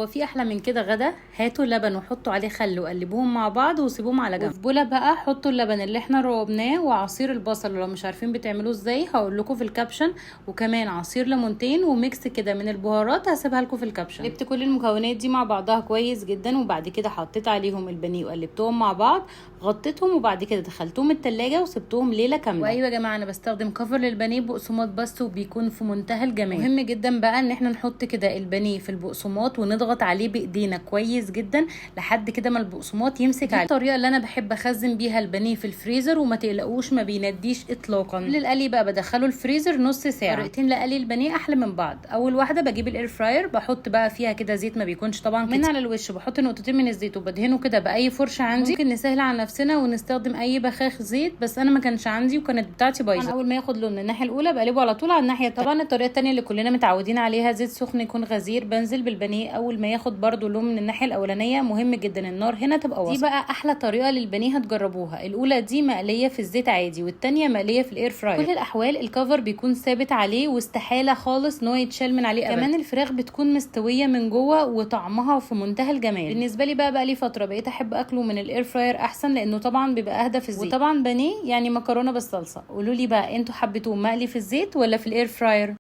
هو في احلى من كده غدا؟ هاتوا لبن وحطوا عليه خل وقلبوهم مع بعض وسيبوهم على جنب. وفي بوله بقى حطوا اللبن اللي احنا روبناه وعصير البصل، لو مش عارفين بتعملوه ازاي هقول لكم في ال caption، وكمان عصير ليمونتين و mix كده من البهارات هسيبها لكم في ال caption. قلبت كل المكونات دي مع بعضها كويس جدا، وبعد كده حطيت عليهم البانيه وقلبتهم مع بعض، غطيتهم وبعد كده دخلتهم التلاجة وسبتهم ليلة كاملة. وايوة يا جماعة انا بستخدم cover للبانيه بقسماط بس، وبيكون في منتهى الجمال. مهم جدا بقى ان احنا نحط كده البانيه في البقسماط ونضغط عليه بايدينا كويس جدا لحد كده ما البقسماط يمسك عليه. الطريقة اللي انا بحب اخزن بيها البانيه في الفريزر، وما تقلقوش ما بينديش اطلاقا. قبل القلي بقى بدخله الفريزر نص ساعة. طريقتين لقلي البانيه احلى من بعض. اول واحدة بجيب ال air fryer، بحط بقى فيها كده زيت ما بيكونش طبعا كتير، من على الوش بحط نقطتين من الزيت وبدهنه كده باي فرشه عندي. ممكن نسهل على نفسنا ونستخدم اي بخاخ زيت، بس انا ما كانش عندي وكانت بتاعتي بايظة. اول ما ياخد لون من الناحية الاولى بقلبه على طول على الناحية الثانية. طبعا الطريقة الثانية اللي كلنا متعودين عليها، زيت سخن يكون غزير، بنزل بالبانيه اول ما ياخد برده لون من الناحية الاولانية. مهم جدا النار هنا تبقى وسط. دي بقى احلى طريقه للبانيه هتجربوها. الاولى دي مقلية في الزيت عادي، والثانية مقلية في ال air fryer. كل الاحوال ال cover بيكون ثابت عليه واستحاله خالص ان هو يتشال من عليه ابدا. كمان الفراخ بتكون مستوية من جوه وطعمها في منتهى الجمال. بالنسبة لي بقى لي فترة بقيت احب اكله من ال air fryer احسن، لانه طبعا بيبقى اهدى في الزيت. وطبعا بانيه يعني مكرونه بالصلصه. قولوا لي بقى انتوا حبيتوه مقلي في الزيت ولا في ال air fryer؟